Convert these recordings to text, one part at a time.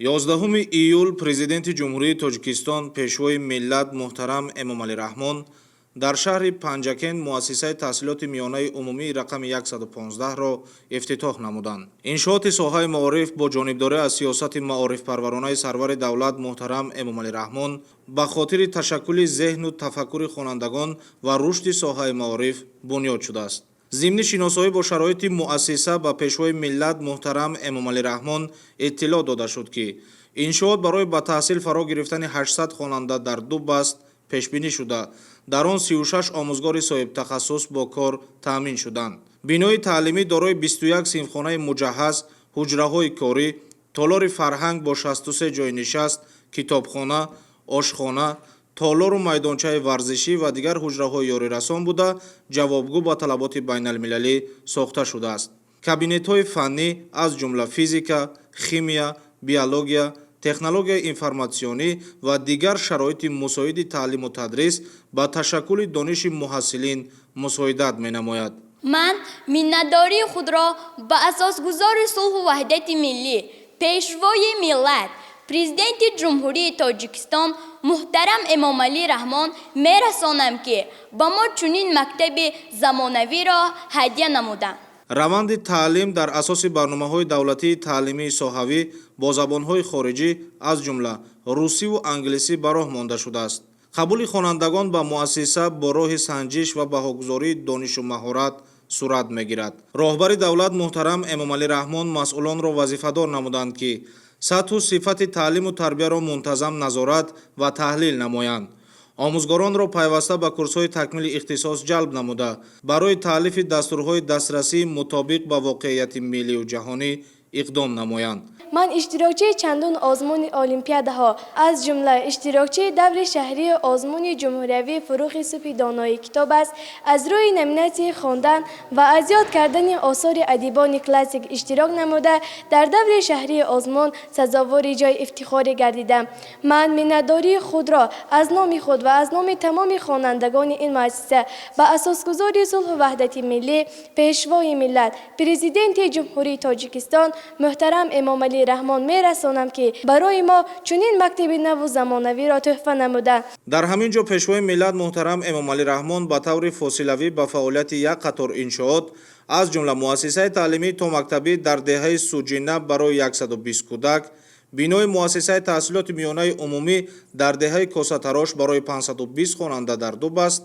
11 июл Президенти Ҷумҳурии Тоҷикистон, Пешвои миллат муҳтарам Эмомалӣ Раҳмон дар шаҳри Панҷакент муассисаи таҳсилоти миёнаи умумии рақами 115-ро ифтитоҳ намуданд. Иншооти соҳаи маориф бо ҷонибдорӣ аз сиёсати маорифпарваронаи сарвари давлат муҳтарам Эмомалӣ Раҳмон ба хотири ташаккули зеҳну тафаккури хонандагон ва рушди соҳаи маориф бунёд шудааст. Зимни шиносоӣ бо шароити муассиса ба Пешвои миллат муҳтарам Эмомалӣ Раҳмон иттилоъ дода шуд, ки иншоот барои ба таҳсил фаро гирифтани 800 хонанда дар ду баст пешбинӣ шуда, дар он 36 омӯзгори соҳибтахассус бо кор таъмин шуданд. Бинои таълимӣ дорои 21 синфхонаи муҷаҳҳаз, ҳуҷраҳои корӣ, толори фарҳанг бо 63 ҷойи нишаст, китобхона, ошхона, толору майдончаи варзишӣ ва дигар ҳуҷраҳои ёрирасон буда, ҷавобгӯ ба талаботи байналмилалӣ сохта шудааст. Кабинетҳои фаннӣ, аз ҷумла физика, химия, биология, технологияи информатсионӣ ва дигар шароити мусоиди таълиму тадрис ба ташаккули дониши муҳассилин мусоидат менамояд. Ман миннатдории худро ба асосгузори сулҳу ваҳдати миллӣ, Пешвои миллат, Президенти Ҷумҳурии Тоҷикистон муҳтарам Эмомалӣ Раҳмон мерасонам, ки ба мо чунин мактаби замонавиро ҳадя намуданд. Раванди таълим дар асоси барномаҳои давлатии таълимии соҳавӣ бо забонҳои хориҷӣ, аз ҷумла русиву англисӣ, ба роҳ монда шудааст. Қабули хонандагон ба муассиса бо роҳи санҷиш ва баҳогузории донишу маҳорат сурат мегирад. Роҳбари давлат муҳтарам Эмомалӣ Раҳмон масъулонро вазифадор намуданд, ки сатҳу сифати таълиму тарбияро мунтазам назорат ва таҳлил намоянд, омӯзгоронро пайваста ба курсҳои такмили ихтисос ҷалб намуда, барои таълифи дастурҳои дастрасии мутобиқ ба воқеияти миллию ҷаҳонӣ иқдом намоянд. Ман иштирокчии чандун озмуни олимпиадаҳо, аз ҷумла иштирокчии даври шаҳрии озмуни ҷумҳуриявии «Фурӯғи субҳи донои китоб аст» аз рӯи номинатсияи хондан ва аз ёд кардани осори адибони классик иштирок намуда, дар даври шаҳрии озмун сазовори ҷои ифтихорӣ гардидам. Ман миннатдории худро аз номи худ ва аз номи тамоми хонандагони ин муассиса ба асосгузори сулҳу ваҳдати миллӣ, Пешвои миллат, Президенти Ҷумҳурии Тоҷикистон муҳтарам Эмомалӣ Раҳмон мерасонам, ки барои мо чунин мактаби наву замонавиро тӯҳфа намуданд. Дар ҳамин ҷо Пешвои миллат муҳтарам Эмомалӣ Раҳмон ба таври фосилавӣ ба фаъолияти як қатор иншоот, аз ҷумла муассисаи таълимии томактабӣ дар деҳаи Суҷина барои 120 кӯдак, бинои муассисаи таҳсилоти миёнаи умумӣ дар деҳаи Косатарош барои 520 хонанда дар ду баст,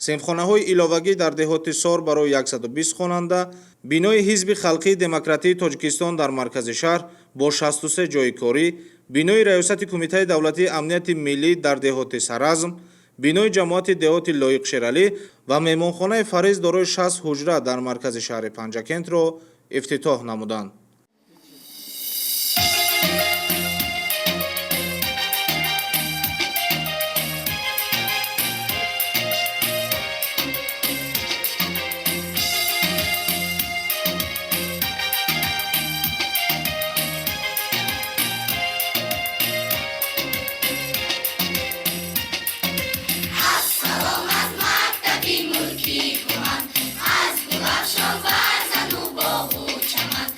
синфхонаҳои иловагӣ дар деҳоти Сор барои 120 хонанда, бинои Ҳизби халқии демократии Тоҷикистон дар маркази шаҳр бо 63 ҷойи корӣ, бинои Раёсати Кумитаи давлатии амнияти миллӣ дар деҳоти Саразм, бинои ҷамоати деҳоти Лоиқ Шералӣ ва меҳмонхонаи Фариз дорои 60 ҳуҷра дар маркази шаҳри Панҷакентро ифтитоҳ намуданд. Ассалом аз мактаби мулки куҳан, аз гулафшон барзану боғу чаман.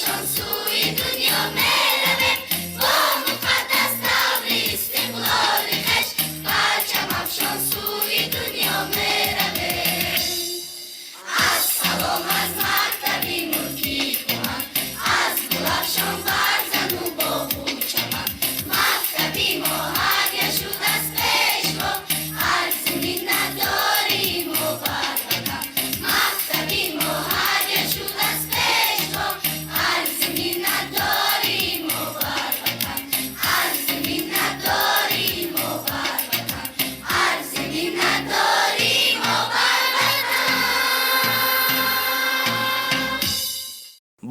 Парчамафшон сӯи дунё меравем, бо муқаддас таври истиқлоли хеш, парчамафшон сӯи дунё меравем. Ассалом аз мактаби мулки куҳан, аз гулафшон барзану боғу чаман, мактаби мо ҳадя шуд аз пешво, арзи миннатдории мо бар ватан. Мактаби мо ҳадя шуд аз пешво, арзи миннатдории мо бар ватан, арзи миннатдории мо бар ватан, арзи миннатдории мо бар ватан.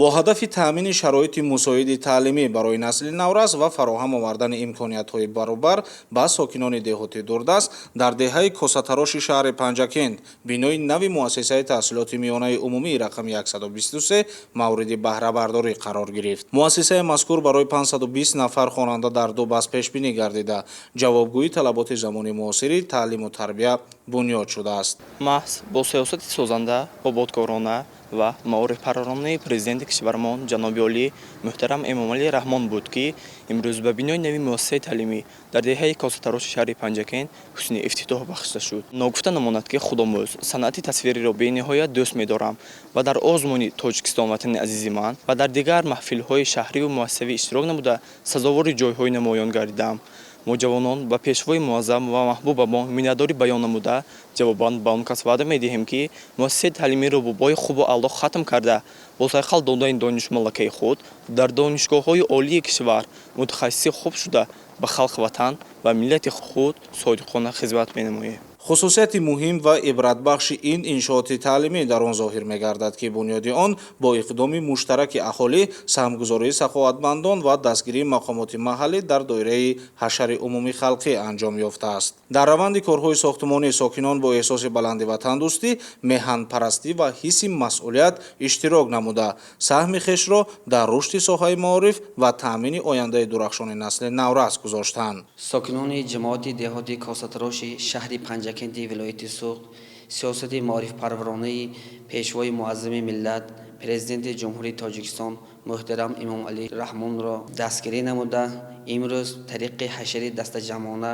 Бо ҳадафи таъмини шароити мусоиди таълимӣ барои насли наврас ва фароҳам овардани имкониятҳои баробар ба сокинони деҳоти дурдаст, дар деҳаи Косатароши шаҳри Панҷакент бинои нави муассисаи таҳсилоти миёнаи умумии рақами 123 мавриди баҳрабардорӣ қарор гирифт. Муассисаи мазкур барои 520 нафар хонанда дар ду баст пешбинӣ гардида, ҷавобгӯи талаботи замони муосири таълиму тарбия бунёд шудааст. Маҳз бо сиёсати созанда, ободкорона ва маорифпарваронаи Президенти кишвармон ҷаноби олӣ муҳтарам Эмомалӣ Раҳмон буд, ки имрӯз ба бинои нави муассисаи таълимӣ дар деҳаи Косатароши шаҳри Панҷакент ҳусни ифтитоҳ бахшида шуд. Ногуфта намонад, ки худомӯз санъати тасвириро бениҳоят дӯст медорам ва дар озмуни «Тоҷикистон ватани азизи ман» ва дар дигар маҳфилҳои шаҳриву муассисавӣ иштирок намуда, сазовори ҷойҳои намоён гардидам. Мо, ҷавонон, ба пешвои муаззам ва маҳбубамон миннатдорӣ баён намуда, ҷавобан ба он кас ваъда медиҳем, ки муассисаи таълимиро бо баҳои хубу аъло хатм карда, бо сайқал додани донишу малакаи худ дар донишгоҳҳои олии кишвар мутахассиси хуб шуда, ба халқи ватан ва миллати худ содиқона хизмат менамоем. Хусусияти муҳим ва ибратбахши ин иншооти таълимӣ дар он зоҳир мегардад, ки бунёди он бо иқдоми муштараки аҳолӣ, саҳмгузории саховатмандон ва дастгирии мақомоти маҳаллӣ дар доираи ҳашари умумихалқӣ анҷом ёфтааст. Дар раванди корҳои сохтумонӣ сокинон бо эҳсоси баланди ватандӯстӣ, меҳанпарастӣ ва ҳисси масъулият иштирок намуда, саҳми хешро дар рушди соҳаи маориф ва таъмини ояндаи дурахшони насли наврас гузоштанд. Сокинони ҷамоати деҳоти Косатароши шаҳри Панҷакенти вилояти Суғд сиёсати маорифпарваронаи пешвои муаззами миллат, Президенти Ҷумҳурии Тоҷикистон муҳтарам Эмомалӣ Раҳмонро дастгирӣ намуда, имрӯз тариқи ҳашари дастаҷамъона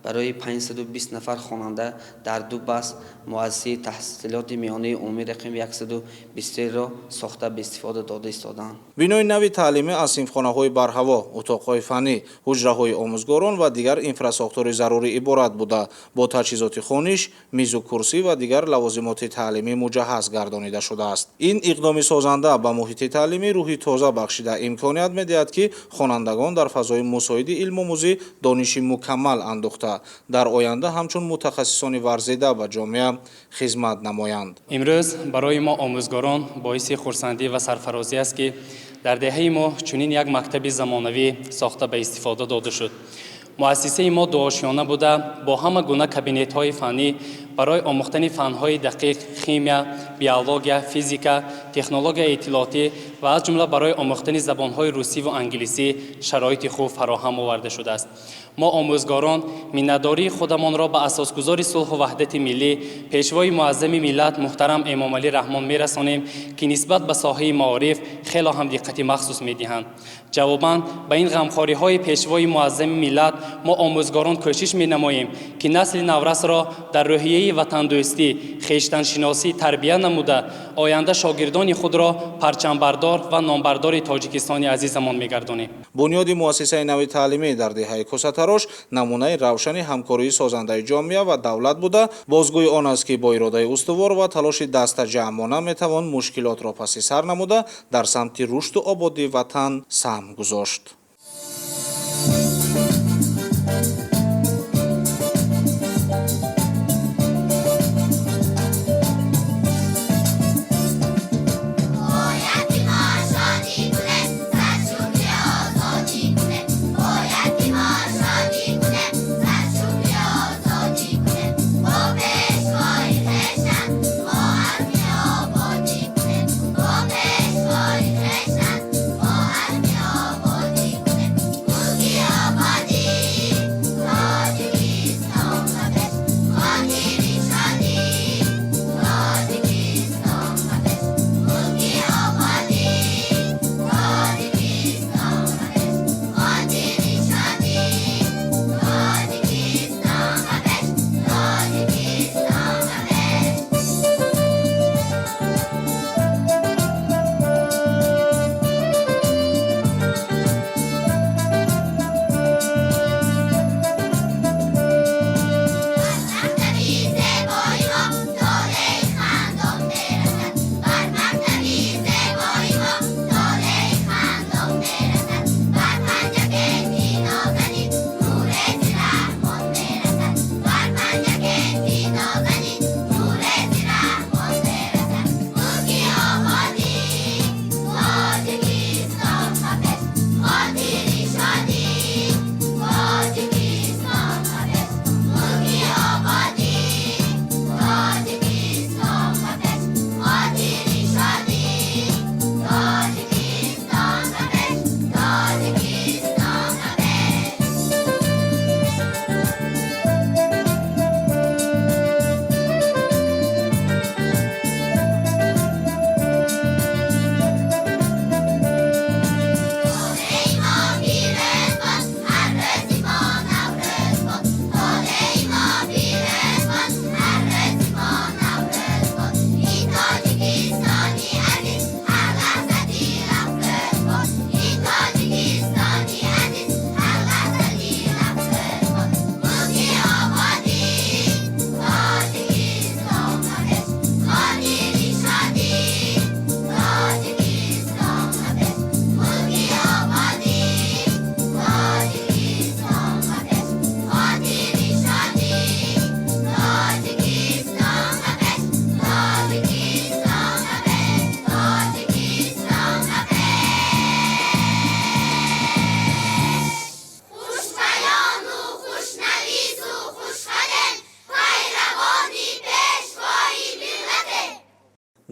барои 520 нафар хонанда дар ду баст муассисаи таҳсилоти миёнаи умумӣ рақами 123-ро сохта ба истифода дода истодаанд. Бинои нави таълимӣ аз синфхонаҳои барҳаво, утоқҳои фаннӣ, ҳуҷраҳои омӯзгорон ва дигар инфрасохтори зарурӣ иборат буда, бо таҷҳизоти хониш, мизу курсӣ ва дигар лавозимоти таълимӣ муҷаҳҳаз гардонида шудааст. Ин иқдоми созанда ба муҳити таълимӣ рӯҳи тоза бахшида, имконият медиҳад, ки хонандагон дар фазои мусоиди илмомӯзӣ дониши мукаммал андӯхта, дар оянда ҳамчун мутахассисони варзида ба ҷомеа хизмат намоянд. Имрӯз барои мо, омӯзгорон, боиси хурсандӣ ва сарфарозӣ аст, ки дар деҳаи мо чунин як мактаби замонавӣ сохта ба истифода дода шуд. Муассисаи мо дуошёна буда, бо ҳама гуна кабинетҳои фаннӣ барои омӯхтани фанҳои дақиқ, химия, биология, физика, технологияи иттилоотӣ ва аз ҷумла барои омӯхтани забонҳои русиву англисӣ шароити хуб фароҳам оварда шудааст. Мо, омӯзгорон, миннатдории худамонро ба асосгузори сулҳу ваҳдати миллӣ, пешвои муаззами миллат муҳтарам Эмомалӣ Раҳмон мерасонем, ки нисбат ба соҳаи маориф хело ҳам диққати махсус медиҳанд. Ҷавобан ба ин ғамхориҳои пешвои муаззами миллат, мо, омӯзгорон, кӯшиш менамоем, ки насли наврасро дар рӯҳияи ватандӯстӣ, хештаншиносӣ тарбия намуда, оянда шогирдони худро парчамбардор ва номбардори Тоҷикистони азизамон мегардонем. Бунёди муассисаи нави таълимӣ дар деҳаи Косатарош намунаи равшани ҳамкории созандаи ҷомеа ва давлат буда, бозгӯи он аст, ки бо иродаи устувор ва талоши дастаҷамъона метавон мушкилотро паси сар намуда, дар самти рушду ободии ватан саҳм гузошт. Бояд ки мо шодӣ кунем, сад шукри озодӣ кунем. Бояд ки мо шодӣ кунем, сад шукри озодӣ кунем. Бо пешвои хештан мо азми ободӣ кунем. Бо пешвои хештан мо азми ободӣ.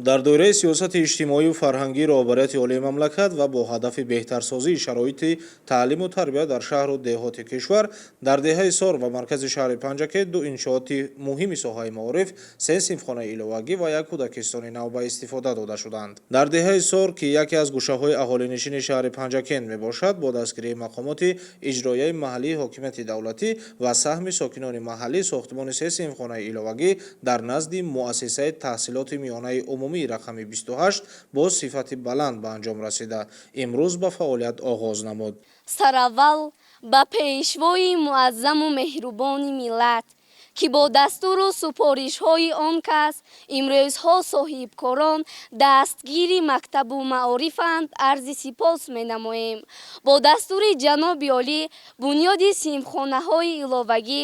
Дар доираи сиёсати иҷтимоию фарҳангии роҳбарияти олии мамлакат ва бо ҳадафи беҳтарсозии шароити таълиму тарбия дар шаҳру деҳоти кишвар, дар деҳаи Сор ва маркази шаҳри Панҷакент ду иншооти муҳими соҳаи маориф, се синфхонаи иловагӣ ва як кӯдакистони нав ба истифода дода шуданд. Дар деҳаи Сор, ки яке аз гӯшаҳои аҳолинишини шаҳри Панҷакент мебошад, бо дастгирии мақомоти иҷроияи маҳаллии ҳокимияти давлатӣ ва саҳми сокинони маҳаллӣ сохтмони се синфхонаи иловагӣ дар назди муассисаи таҳсилоти миёнаи умумии рақами 28 бо сифати баланд ба анҷом расида, имрӯз ба фаъолият оғоз намуд. Сараввал ба пешвои муаззаму меҳрубони миллат, ки бо дастуру супоришҳои он кас имрӯзҳо соҳибкорон дастгири мактабу маорифанд, арзи сипос менамоем. Бо дастури ҷаноби олӣ бунёди синфхонаҳои иловагӣ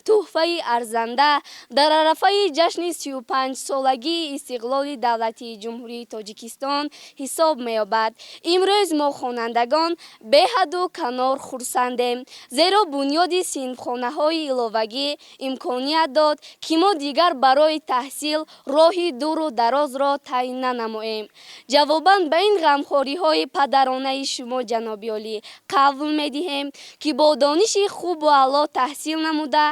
тӯҳфаи арзанда дар арафаи ҷашни 35-солагии истиқлоли давлатии Ҷумҳурии Тоҷикистон ҳисоб меёбад. Имрӯз мо, хонандагон, беҳаду канор хурсандем, зеро бунёди синфхонаҳои иловагӣ имконият дод, ки мо дигар барои таҳсил роҳи дуру дарозро тай нанамоем. Ҷавобан ба ин ғамхориҳои падаронаи шумо, ҷаноби олӣ, қавл медиҳем, ки бо дониши хубу аъло таҳсил намуда,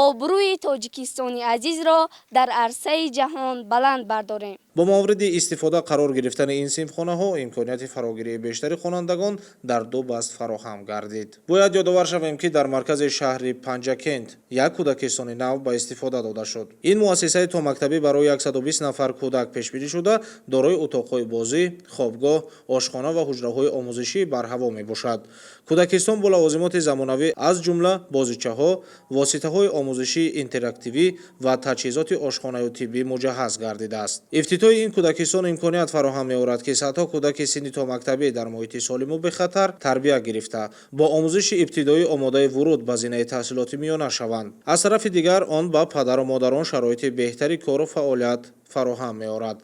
обрӯи Тоҷикистони азизро дар арсаи ҷаҳон баланд бардорем. Бо мавриди истифода қарор гирифтани ин синфхонаҳо имконияти фарогирии бештари хонандагон дар ду баст фароҳам гардид. Бояд ёдовар шавем, ки дар маркази шаҳри Панҷакент як кӯдакистони нав ба истифода дода шуд. Ин муассисаи томактабӣ барои 120 нафар кӯдак пешбинӣ шуда, дорои утоқҳои бозӣ, хобгоҳ, ошхона ва ҳуҷраҳои омӯзишии барҳаво мебошад. Кӯдакистон бо лавозимоти замонавӣ, аз ҷумла бозичаҳо, воситаҳои омӯзишии интерактивӣ ва таҷҳизоти ошхонаю тиббӣ муҷаҳҳаз гардидааст. Ифтитоҳи ин кӯдакистон имконият фароҳам меорад, ки садҳо кӯдаки синни томактабӣ дар муҳити солиму бехатар тарбия гирифта, бо омӯзиши ибтидоӣ омодаи вуруд ба зинаи таҳсилоти миёна шаванд. Аз тарафи дигар, он ба падару модарон шароити беҳтари кору фаъолият фароҳам меорад.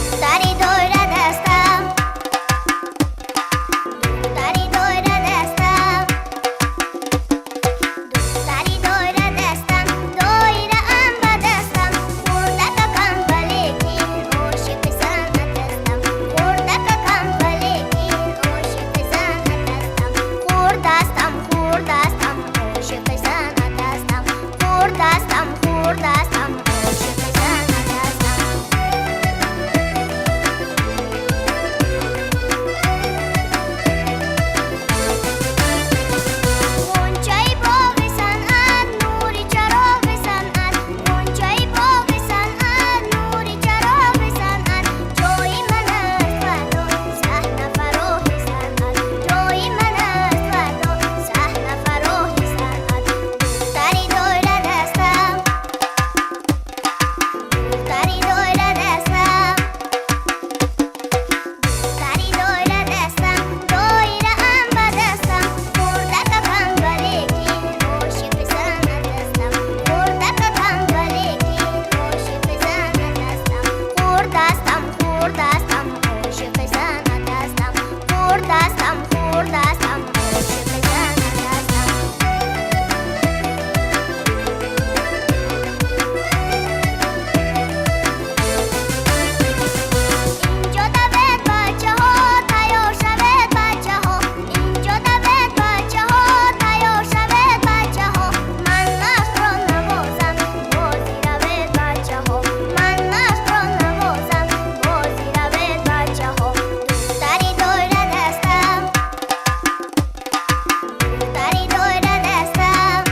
Духтари доира дастам, духтари доира дастам, духтари доира дастам, доираам ба дастам, хурдакакам, валекин ошиқи санъат ҳастам, хурдакакам, валекин ошиқи санъат ҳастам, хурдастам, хурдастам, ошиқи санъат ҳастам, хурдастам, хурдастам, ошиқи санъат ҳастам. Ғунчаи боғи санъат, нури чароғи санъат, ғунчаи боғи санъат, нури чароғи санъат, ҷои ман аст фардо саҳна фароҳи санъат, ҷои ман аст фардо саҳна фароҳи санъат. Духтари доира дастам, духтари доира дастам, духтари доира дастам, доираам ба дастам, хурдакакам, валекин ошиқи санъат ҳастам, хурдакакам, валекин ошиқи санъат ҳастам, хурдастам, хурдастам, ошиқи санъат ҳастам, хурдастам, хурдастам, ошиқи санъат ҳастам. Инҷо давед, бачаҳо, тайёр шавед, бачаҳо, инҷо давед, бачаҳо, тайёр шавед, бачаҳо, ман машқро навозам, бозӣ равед, бачаҳо, ман машқро навозам, бозӣ равед, бачаҳо. Духтари доира дастам, духтари доира дастам,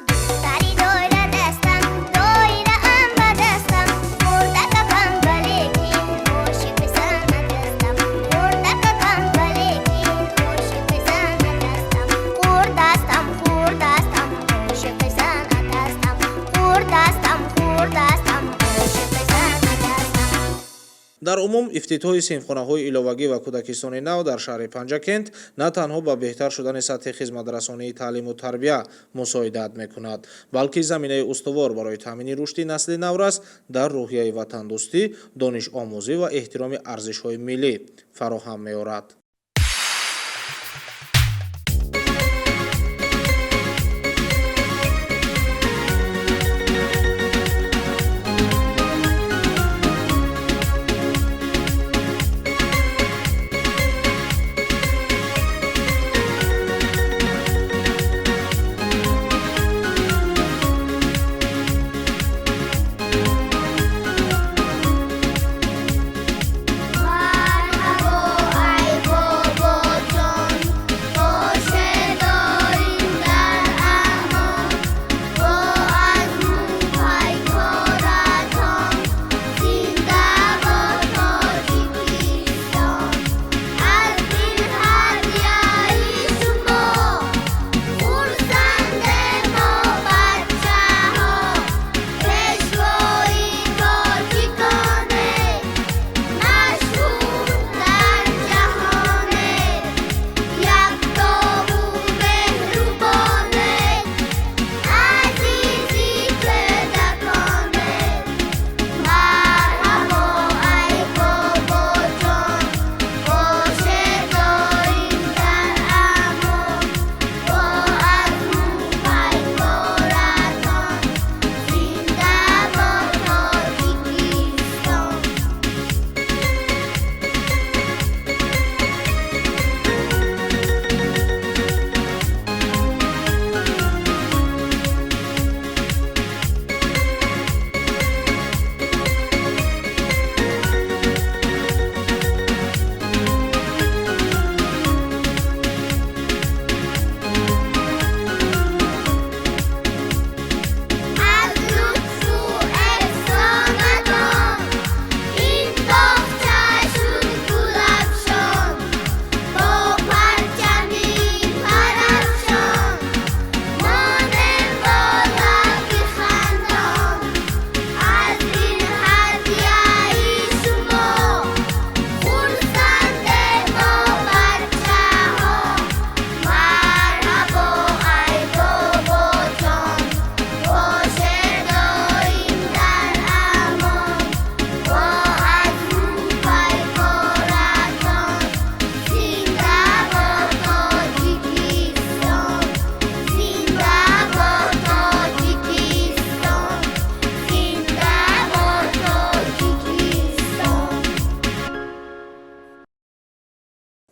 духтари доира дастам, доираам ба дастам, хурдакакам, валекин ошиқи санъат ҳастам, хурдакакам, валекин ошиқи санъат ҳастам, хурдастам, хурдастам, ошиқи санъат ҳастам, хурдастам, хурдастам, ошиқи санъат ҳастам. Дар умум, ифтитоҳи синфхонаҳои иловагӣ ва кӯдакистони нав дар шаҳри Панҷакент на танҳо ба беҳтар шудани сатҳи хизматрасонии таълиму тарбия мусоидат мекунад, балки заминаи устувор барои таъмини рушди насли наврас дар рӯҳияи ватандӯстӣ, донишомӯзӣ ва эҳтироми арзишҳои миллӣ фароҳам меорад.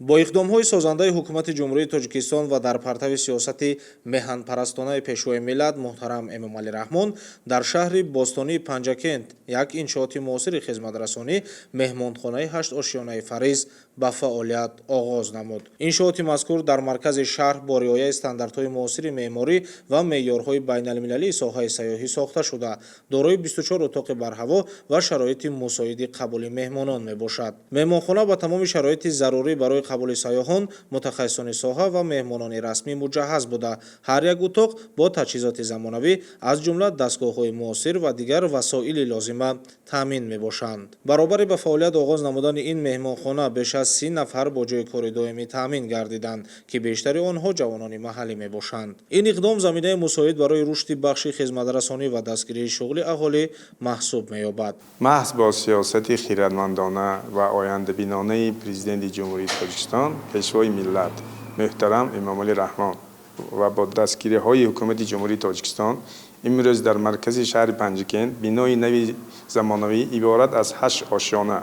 Бо иқдомҳои созандаи Ҳукумати Ҷумҳурии Тоҷикистон ва дар партави сиёсати меҳанпарастонаи Пешвои миллат муҳтарам Эмомалӣ Раҳмон дар шаҳри бостонии Панҷакент як иншооти муосири хизматрасонӣ, меҳмонхонаи ҳаштошёнаи «Фариз» ба фаъолият оғоз намуд. Иншооти мазкур дар маркази шаҳр бо риояи стандартҳои муосири меъморӣ ва меъёрҳои байналмилалии соҳаи сайёҳӣ сохта шуда, дорои 24 утоқи барҳаво ва шароити мусоиди қабули меҳмонон мебошад. Меҳмонхона ба тамоми шароити зарурӣ барои қабули сайёҳон, мутахассисони соҳа ва меҳмонони расмӣ муҷаҳҳаз буда, ҳар як утоқ бо таҷҳизоти замонавӣ, аз ҷумла дастгоҳҳои муосир ва дигар васоили лозима таъмин мебошанд. Баробари ба фаъолият оғоз намудани ин меҳмонхона беш аз 30 нафар бо ҷойи кори доимӣ таъмин гардиданд, ки бештари онҳо ҷавонони маҳаллӣ мебошанд. Ин иқдом заминаи мусоид барои рушди бахши хизматрасонӣ ва дастгирии шуғли аҳолӣ маҳсуб меёбад. Маҳз бо сиёсати хирадмандона ва ояндабинонаи Президенти Ҷумҳурии Тоҷикистон, Пешвои миллат муҳтарам Эмомалӣ Раҳмон ва бо дастгириҳои Ҳукумати Ҷумҳурии Тоҷикистон имрӯз дар маркази шаҳри Панҷакент бинои нави замонавӣ иборат аз ҳашт ошёна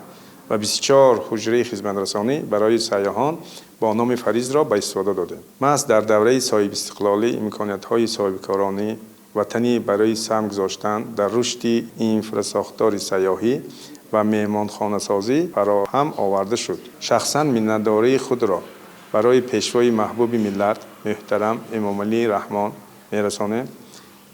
ва 24 ҳуҷраи хизматрасонӣ барои сайёҳон бо номи «Фаризро» ба истифода додем. Маҳз дар давраи соҳибистиқлолӣ имкониятҳои соҳибкоронӣ ватанӣ барои саҳм гузоштан дар рушди инфрасохтори сайёҳӣ ва меҳмонхонасозӣ фароҳам оварда шуд. Шахсан миннатдории худро барои Пешвои маҳбуби миллат муҳтарам Эмомалӣ Раҳмон мерасонем,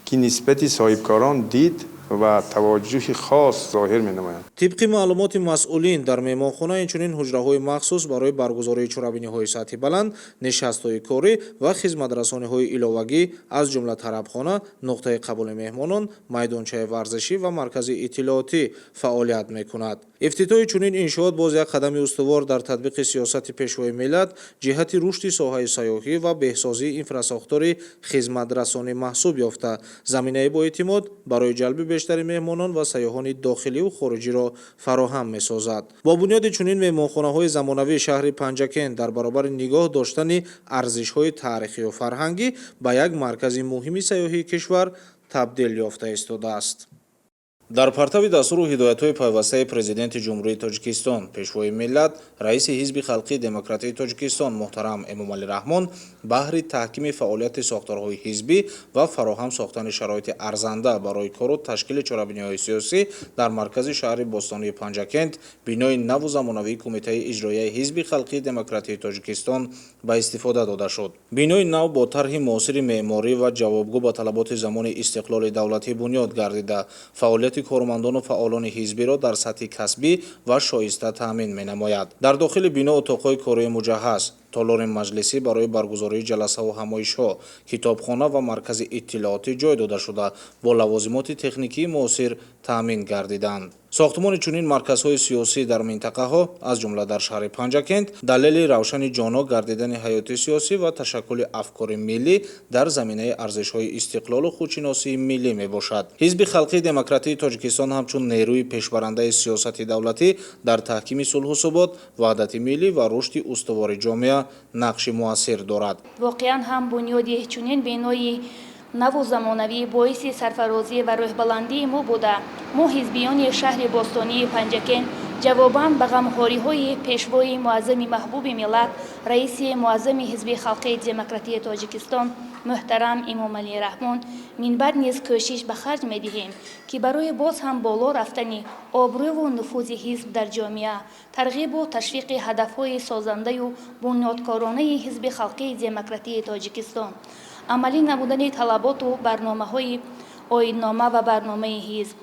ки нисбати соҳибкорон дид ва таваҷҷӯҳи хос зоҳир менамоянд. Тибқи маълумоти масъулин, дар меҳмонхона инчунин ҳуҷраҳои махсус барои баргузории чорабиниҳои сатҳи баланд, нишастҳои корӣ ва хизматрасониҳои иловагӣ, аз ҷумла тарабхона, нуқтаи қабули меҳмонон, майдончаи варзишӣ ва маркази иттилоотӣ фаъолият мекунад. Ифтитоҳи чунин иншоот боз як қадами устувор дар татбиқи сиёсати Пешвои миллат ҷиҳати рушди соҳаи сайёҳӣ ва беҳсозии инфрасохтори хизматрасонӣ маҳсуб ёфта, заминаи боэътимод барои ҷалби бештари меҳмонон ва сайёҳони дохиливу хориҷиро фароҳам месозад. Бо бунёди чунин меҳмонхонаҳои замонавӣ шаҳри Панҷакент дар баробари нигоҳ доштани арзишҳои таърихию фарҳангӣ ба як маркази муҳими сайёҳии кишвар табдил ёфта истодааст. Дар партави дастуру ҳидоятҳои пайвастаи Президенти Ҷумҳурии Тоҷикистон, Пешвои миллат, раиси Ҳизби халқии демократии Тоҷикистон муҳтарам Эмомалӣ Раҳмон баҳри таҳкими фаъолияти сохторҳои ҳизбӣ ва фароҳам сохтани шароити арзанда барои кору ташкили чорабиниҳои сиёсӣ дар маркази шаҳри бостонии Панҷакент бинои наву замонавии Кумитаи иҷроияи Ҳизби халқии демократии Тоҷикистон ба истифода дода шуд. Бинои нав бо тарҳи муосири меъморӣ ва ҷавобгӯ ба талаботи замони истиқлоли давлатӣ бунёд гардида, фаъолияти кормандону фаъолони ҳизбиро дар сатҳи касбӣ ва шоиста таъмин менамояд. Дар дохили бино утоқҳои кории муҷаҳҳаз, толори маҷлисӣ барои баргузории ҷаласаву ҳамоишҳо, китобхона ва маркази иттилоотӣ ҷой дода шуда, бо лавозимоти техникии муосир таъмин гардиданд. Сохтмони чунин марказҳои сиёсӣ дар минтақаҳо, аз ҷумла дар шаҳри Панҷакент, далели равшани ҷоно гардидани ҳаёти сиёсӣ ва ташаккули афкори миллӣ дар заминаи арзишҳои истиқлолу худшиносии миллӣ мебошад. Ҳизби халқии демократии Тоҷикистон ҳамчун нерӯи пешбарандаи сиёсати давлатӣ дар таҳкими сулҳу субот, ваҳдати миллӣ ва рушди устувори ҷомеа нақши муассир дорад. Воқеан ҳам, бунёди чунин бинои наву замонавӣ боиси сарфарозӣ ва рӯҳбаландии мо буда, мо, ҳизбиёни шаҳри бостонии Панҷакент, ҷавобан ба ғамхориҳои Пешвои муаззами маҳбуби миллат, раиси муаззами Ҳизби халқии демократии Тоҷикистон муҳтарам Эмомалӣ Раҳмон, минбаъд низ кӯшиш ба харҷ медиҳем, ки барои боз ҳам боло рафтани обрӯву нуфузи ҳизб дар ҷомеа, тарғибу ташвиқи ҳадафҳои созандаю бунёдкоронаи Ҳизби халқии демократии Тоҷикистон, амалӣ намудани талаботу барномаҳои оиннома ва барномаи ҳизб,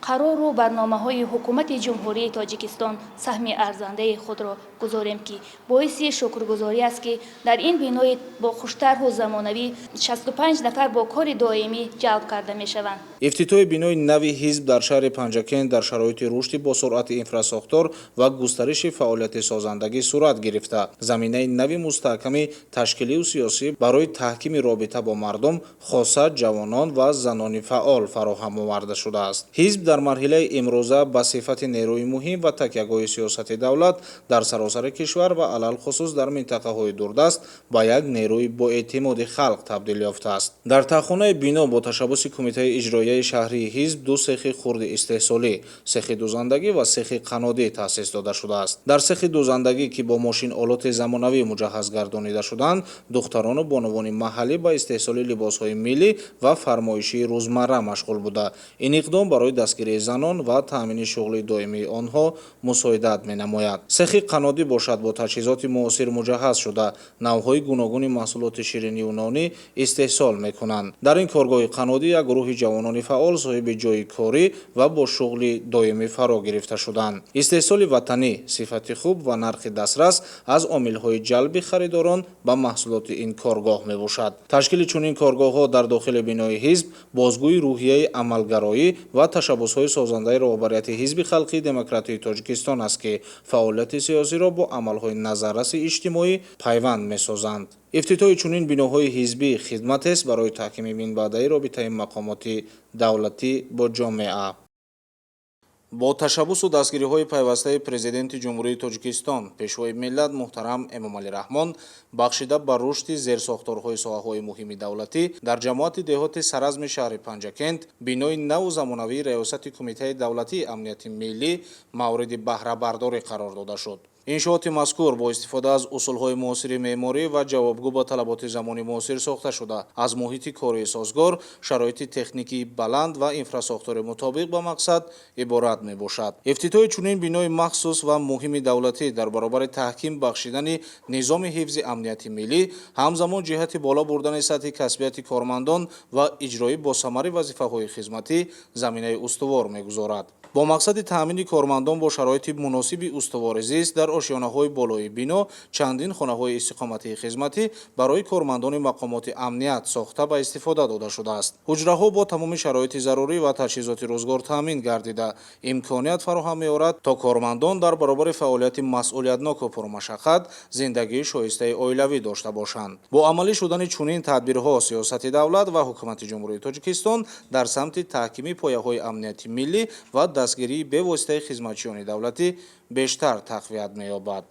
қарору барномаҳои Ҳукумати Ҷумҳурии Тоҷикистон саҳми арзандаи худро гузорем, ки боиси шукргузорӣ аст, ки дар ин бинои бо хуштарҳу замонавӣ 65 нафар бо кори доимӣ ҷалб карда мешаванд. Ифтитоҳи бинои нави ҳизб дар шаҳри Панҷакент дар шароити рушди босуръати инфрасохтор ва густариши фаъолияти созандагӣ сурат гирифта, заминаи нави мустаҳками ташкилию сиёсӣ барои таҳкими робита бо мардум, хоса ҷавонон ва занони фаъол, фароҳам оварда шудааст. Ҳизб дар Дар марҳилаи имрӯза ба сифати нерӯи муҳим ва такягоҳи сиёсати давлат дар саросари кишвар ва алалхусус дар минтақаҳои дурдаст ба як нерӯи боэътимоди халқ табдил ёфтааст. Дар таҳхонаи бино бо ташаббуси Кумитаи иҷроияи шаҳрии ҳизб ду сехи хурди истеҳсолӣ, сехи дузандагӣ ва сехи қаннодӣ таъсис дода шудааст. Дар сехи дузандагӣ, ки бо мошинолоти замонавӣ муҷаҳҳаз гардонида шудаанд, духтарону бонувони маҳаллӣ ба истеҳсоли либосҳои миллӣ ва фармоишии рӯзмарра машғул буда, ин иқдом барои дастгирии занон ва таъмини шуғли доимии онҳо мусоидат менамояд. Сехи қаннодӣ бошад, бо таҷҳизоти муосир муҷаҳҳаз шуда, навъҳои гуногуни маҳсулоти ширинию нонӣ истеҳсол мекунанд. Дар ин коргоҳи қаннодӣ як гурӯҳи ҷавонони фаъол соҳиби ҷойи корӣ ва бо шуғли доимӣ фаро гирифта шуданд. Истеҳсоли ватанӣ, сифати хуб ва нархи дастрас аз омилҳои ҷалби харидорон ба маҳсулоти ин коргоҳ мебошад. Ташкили чунин коргоҳҳо дар дохили бинои ҳизб бозгӯи рӯҳияи амалгароӣ ва ташаббусҳои созандаи роҳбарияти Ҳизби халқии демократии Тоҷикистон аст, ки фаъолияти сиёсиро бо амалҳои назарраси иҷтимоӣ пайванд месозанд. Ифтитоҳи чунин биноҳои ҳизбӣ хидматест барои таҳкими минбаъдаи робитаи мақомоти давлатӣ бо ҷомеа. Бо ташаббусу дастгириҳои пайвастаи Президенти Ҷумҳурии Тоҷикистон, Пешвои миллат муҳтарам Эмомалӣ Раҳмон, бахшида ба рушди зерсохторҳои соҳаҳои муҳими давлатӣ, дар ҷамоати деҳоти Саразми шаҳри Панҷакент бинои наву замонавии Раёсати Кумитаи давлатии амнияти миллӣ мавриди баҳрабардорӣ қарор дода шуд. Иншооти мазкур бо истифода аз усулҳои муосири меъморӣ ва ҷавобгӯ ба талаботи замони муосир сохта шуда, аз муҳити кории созгор, шароити техникии баланд ва инфрасохтори мутобиқ ба мақсад иборат мебошад. Ифтитоҳи чунин бинои махсус ва муҳими давлатӣ дар баробари таҳким бахшидани низоми ҳифзи амнияти миллӣ, ҳамзамон ҷиҳати боло бурдани сатҳи касбияти кормандон ва иҷрои босамари вазифаҳои хизматӣ заминаи устувор мегузорад. Бо мақсади таъмини кормандон бо шароити муносиби устувори зист дар ошёнаҳои болои бино чандин хонаҳои истиқоматии хизматӣ барои кормандони мақомоти амният сохта ба истифода дода шудааст. Ҳуҷраҳо бо тамоми шароити зарурӣ ва таҷҳизоти рӯзгор таъмин гардида, имконият фароҳам меорад, то кормандон дар баробари фаъолияти масъулиятноку пурмашаққат зиндагии шоистаи оилавӣ дошта бошанд. Бо амалӣ шудани чунин тадбирҳо сиёсати давлат ва Ҳукумати Ҷумҳурии Тоҷикистон дар самти таҳкими пояҳои амнияти миллӣ ва дастгирии бевоситаи хизматчиёни давлатӣ бештар тақвият меёбад.